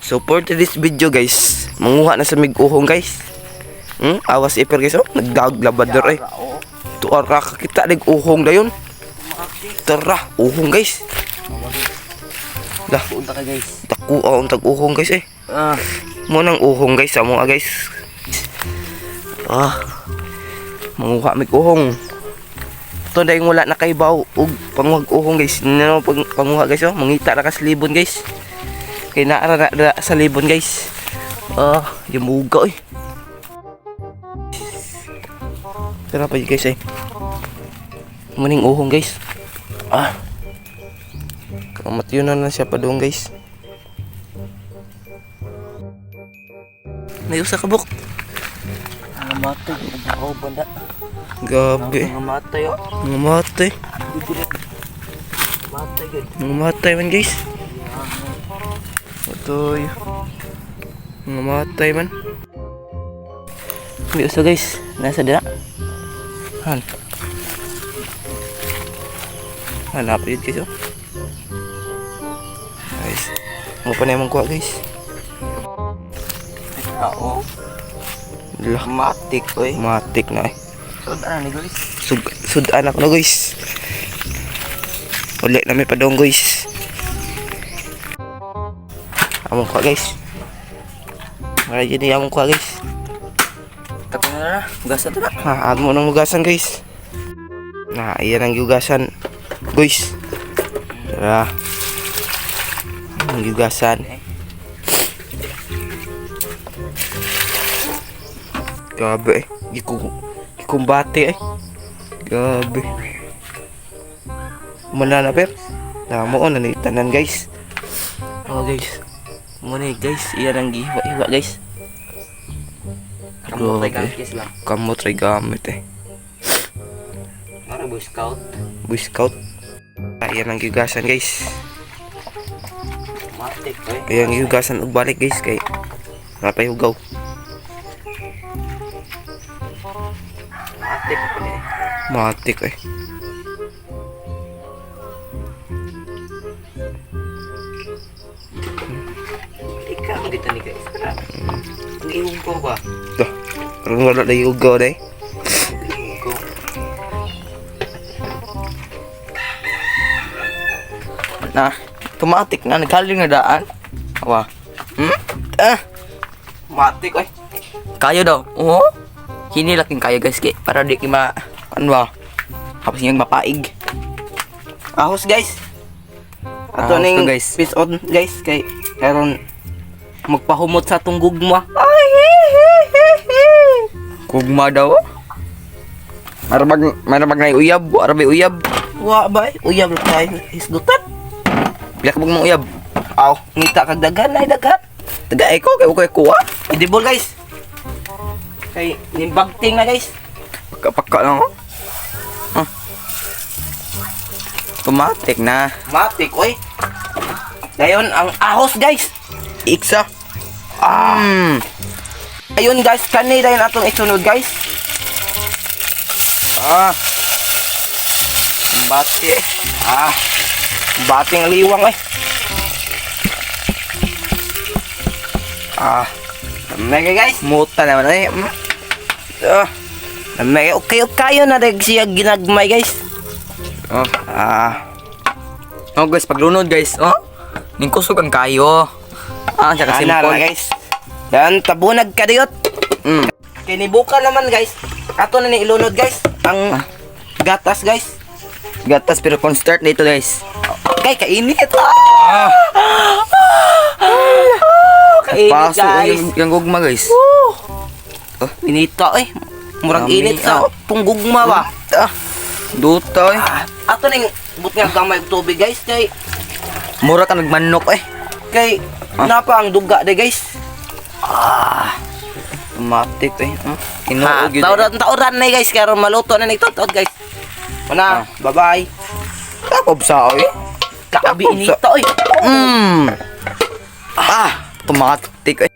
So for today's video guys, manguha na sa mig-uhong guys. Awas iper guys oh, nagdaglabador eh. Tuara kakita nag uhong dayon. Tara, uhong guys. Lah, Punta ka guys. Dako ang tag-uhong guys eh. Ah, Mo nang uhong guys sa mga guys. Ah. Manguha mig uhong. Ito dahil wala na kay baw og panguhag uhong guys. Nino pang panguha guys oh, mangita ra ka sa libon guys. Kay naara na, na sa libon guys. Ah, yamuga oy. Tara pa guys eh. Muning uhong guys. Ah. Kamatyo na lang siya pa doon guys. May usa ka buk. Mga matay. Oh, banda. Gabi. Mga matay oh. Mga matay. Matay gud. Mga matay man guys. Ito. Mga matay man. May usa guys. Nasa dira. Han. Hanap yun guys oh. Guys. Mo pa na yung kuha guys. Oo. Lah, Matik oy. Matik na eh. So, ano ni guys? Sug sudan ako na guys. Uli na may padong guys. Among kuha guys. Mara yun yung among kuha guys. Tapos na na. Gasa to na. Ha, amo nang hugasan guys. Na, iyan ang hugasan guys. Tara. Ang hugasan. Grabe eh. Gikumbate eh. Grabe. Muna na per. Damo oh, nanitanan guys. Oh guys. Muna eh, guys, iyan ang gihiwa-hiwa guys. Kamot Grabe. gamit lang. Kamot ray gamit eh. Mara Boy Scout. Boy Scout. Ayan ang gigasan guys. Matik oy. Ayan ang gigasan og balik guys kay napay hugaw. Matik pa ni. Matik eh. Ikaw dito ni guys. Tara. Ang iwong ko ba? Dah. Karon wala na hugaw day. Iwong ko. Na, tumatik na naghaling na daan. Awa. Ah, Matik eh. Kayo daw. Oo. Hinilaking kayo guys kay para di ki ma ano ba? Tapos yung mapaig. Ahos guys. Ato Ahos ning to, guys. Peace on guys kay karon magpahumot sa atong gugma. Ay, Kugma daw. Marabag marabag na uyab, arabi uyab. Wa ba eh? Uyab ra tayo hisgutan. Pila ka mong uyab. Aw, ngita kag daghan ay daghan. Taga ko kay ko kuha. Idibol guys. Kay nimbagting na guys. Pagka lang oh. Ah. Tumatik na. Matik oy. Dayon ang ahos guys. Iksa. Ah. Ayun guys, kani dayon atong isunod guys. Ah. Bati. Ah. Bating liwang eh. Ah. Mega guys. Muta naman ay. Ah. Mega okay kayo na dag siya ginagmay guys. Oh. Ah. Oh guys, paglunod guys. Oh. Ning kusog ang kayo. Ah, siya ka Ana simple. na guys. Yan tabunag kadiyot. Kinibuka naman guys. Ato na ni ilunod guys ang gatas guys. Gatas pero cornstarch dito guys. Kay kainit. Ah. Kainit Paso guys. yung gugma guys. Woo! Oh. Inita eh. Murag Dami, init sa ah. punggugma ba. Ah. Duta eh. Ah, ato ning but nga gamay og tubig guys kay Mura ka nagmanok eh. kay napa ang duga de guys. Ah. Tumatik eh. Ah. Ha, Tinuog yun. tauran tauran na eh, guys karon maluto na nito taod guys. Una, bye-bye. Takob sa eh. Kaabi Takob inita oy. Ah, tumatik eh.